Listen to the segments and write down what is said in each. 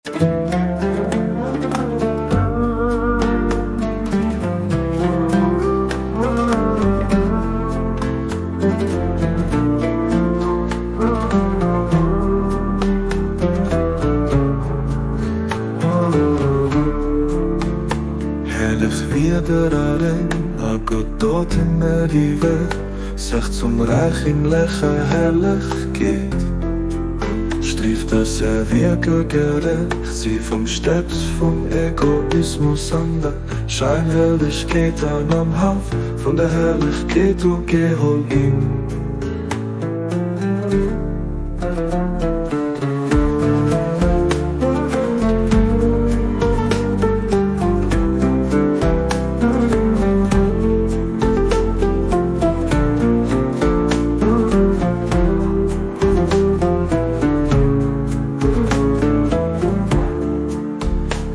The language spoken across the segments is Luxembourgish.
Herrlich Wierder aleng a Gott dort ëmmer déi Welt sech zum räichimlecher Herrlechkeet strieft, dass är Wierker gerecht si vum Steps vum Egoismus an der Scheinhellegkeet an am Haff vun der Herrlechkeet ugeholl ginn.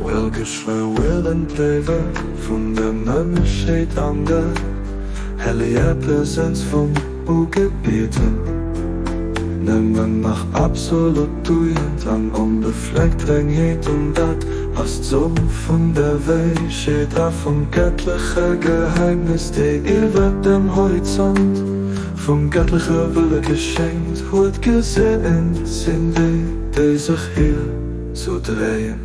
Well geschwë wëllen d'Léiwe vun der Mënschheet an der helleger Präsenz vum Ugebieten nëmmen nach absolut Duient an onbefleckt Rengheet, un dat ass d'Som vun der Wäisheet a vum gëttleche Geheimnis, déi iwwert dem Horizont vum gëttleche Wëlle geschenkt huet, Geseent sinn déi, déi sech hir zoudréien.